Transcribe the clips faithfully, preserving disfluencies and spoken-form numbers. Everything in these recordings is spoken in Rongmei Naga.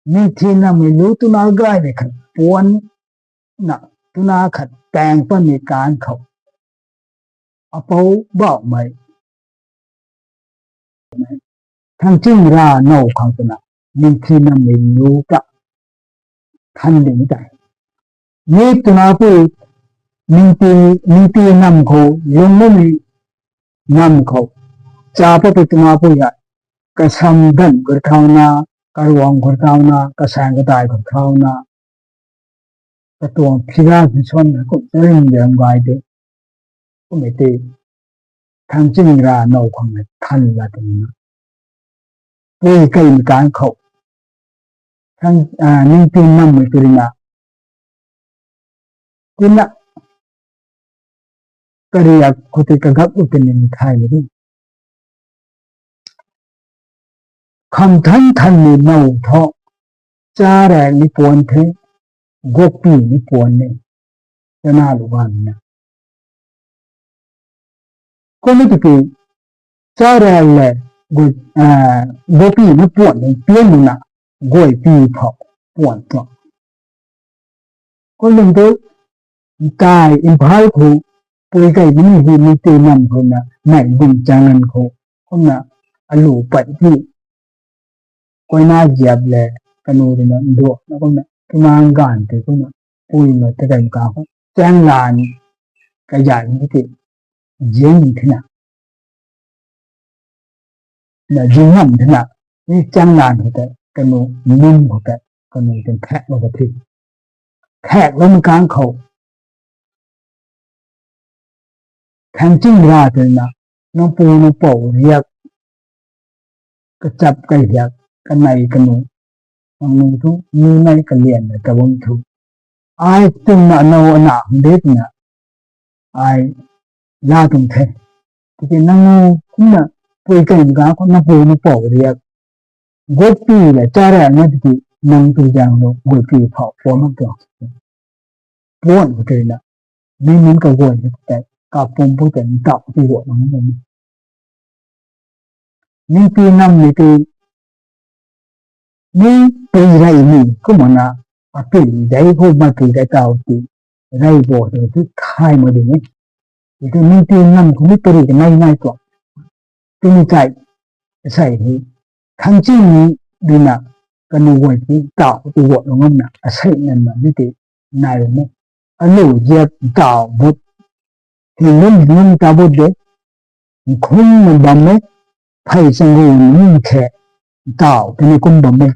Ningthi nammei lu twna gaymei khat puan na, twna khat taeng patmei kan khou, apou bauhmei Thangching ra now khang twna, ningthi nammei lu ta than ding ta. Mi twna pui, ningthi, ningthi nam khou, lungmei nam khou, cha pa pui twna pui ya, kasam dan gur thauna, karuang gur thauna, kasang kadai gur thauna, katuang phira phison na kum charing dam gay de. Kummei tei, Thangching ra now khang na than la twna. Pui kaimei kan khou, thang, ah, ningthi nammei tei rina, twna, kariak khou tei kagap u tei ning thay ni. Kham than than ni now tho, cha rek ni puan the, gokpi ni puan ni, twna lu ganv na. Kummei tiki, cha rek le, gu-, ah, gokpi ni puan ni pian na, guaypi phou puan tuang. Kum lung tu, ntai Imphal khou, pui kai bini hi ningthi nam khou na, nai bung changlan khou, kumna alu pat ti, koina ziap le, kanu rui na nduak na kumna, twna ganv tei kumna, pui na ta kai ka khou, changlan, kazay ni tei, zian ni thina. Na jingam thina, ni changlan khou tei, kanu nim khou tei, kanu tei khak lou ka thi. Khak loumei kan khou, Thangching ra twna, nang pu nang pou riak, kachap kahiak, kanei kanu, nang nu thu, nu nei kalian na tabam thu. Ai twna now ana hung de twna, ai la tuang the. Tiki nang nu kumna pui kai ga khou nang pu nang pou riak, gokpi le cha rek na tiki nang tu jang nu gokpi phou puan mak tuang. Puan khou tei na, mi min kaguay ni tei, kapum pu tei ntau ti guay nang nang. Ningthi nammei tei, mi pui rey ni kumna, apui dei khou mei pui dei tau ti, rey bo tei ti thay mak di ni. Tiki ningthi nam khou ni pari kanei nai tuang. Tini chai, asei hi, Thangching ni dina, kanu guay ti tau ti guay ngamna, asei nganvna ni tei nai rui ni. Alu ziap tau but, hinglum hinglum ta but de, nkhum na bam e, phey changgu ni khe, tau tini kum bam e.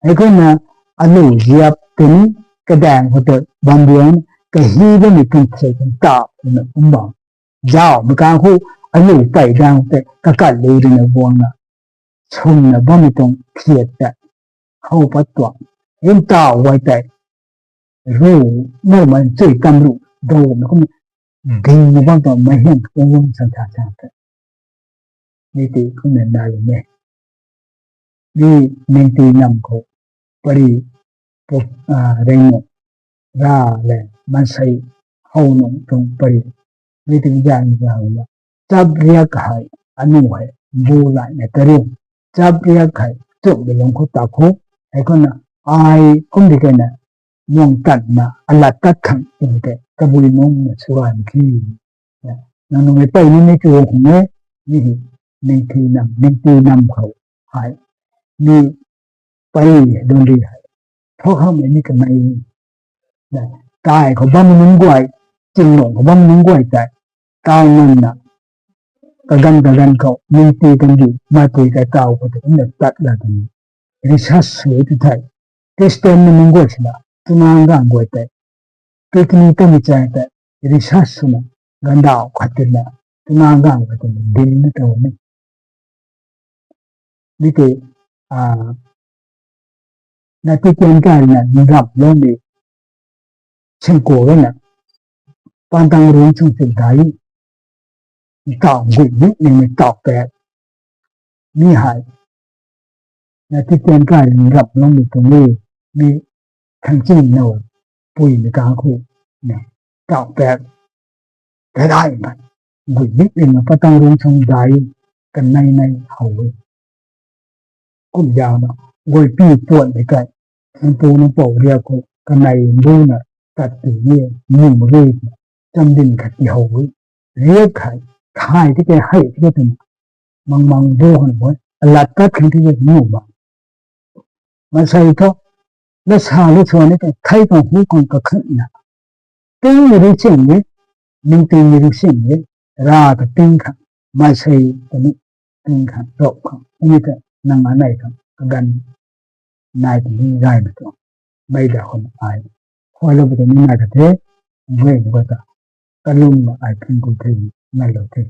Hei kumna alu ziap tini kadaeng khou tei bam biang, kahi bammei tuang phey tuang tau twna kum bam. Zauhmei kan khou alu pey daeng tei kakat lu rina guangna, swmna bammei tuang thiat tei, how pat tuang, ntau guay tei, ru, nau man chui kam ru, dou na kum, ding na bam tuang mei hian kung lum san sa sa tei. Mi tei kumna nai lu me. Mi ningthi nam khou, pari, pu, ah, rey nu, ra le, maansei, how nung tuang pari, mi tei zan zan la. Chap riak hei, anu hei, bu lai na kariu. Chap riak hei, chuk de lung khou ta khou, hei kumna, ai kum di kai na, muang tatna, alat tat khang, kum tei, kabui nung na suan ki. Nang nung e pey ni ni tu hung e, ni hi, ningthi nam, ningthi nam khou, hei, ni pey dun ri hei, thok hamhmei ni kanei, na, kai khou bam nunc guay, chinglung khou bam nunc guay tei, tau nganvna, kaganv kaganv khou, ningthi kandih, meipui kai tau khou tei, kumna tat la tei, research sw e tu thei, Christian na nunc guay swna, twna ganv guay tei, picnic tamei chang tei, research swna, gandauh khat twna, twna ganv khat twna, din na tau ni. Mi tei, ah, na ti tian kai na, ngamloumei, singkua gana, pantang rung chung sing dai, ntau gui ni, ni ntau pat, mi hei, na ti tian kai ngamloumei tuang ni, mi Thangching now, pui ni kan khou, na, ntau pat, kadai na, gui ni, ni na patang rung chung dai, kanei nei how e. Kum zauhna, guay pi puan de kai, nang pu nang pou riak khou kanei mbuna tat ti ni, ni mri, cham din khat ti how e, riak khai, khai ti ke hei ti ke twna, mang mang bu han bo, alat tat khang ti ke nu ba. Masei thu, la sa lu swan ni ta, thei kang hu kang ka khang na. Ting ni ri ching ni, ning ting ni ri ching ni, ra ka ting khang, masei ka ni, ting khang, rok khang, ni ta, nang anei khang, kagan, nai ta ni rai na tu. Mei da khou ai. Khoi lo bu ta ni nai ka the, gay bu ka ta. Kalum na ai phung ku the, nai lo the.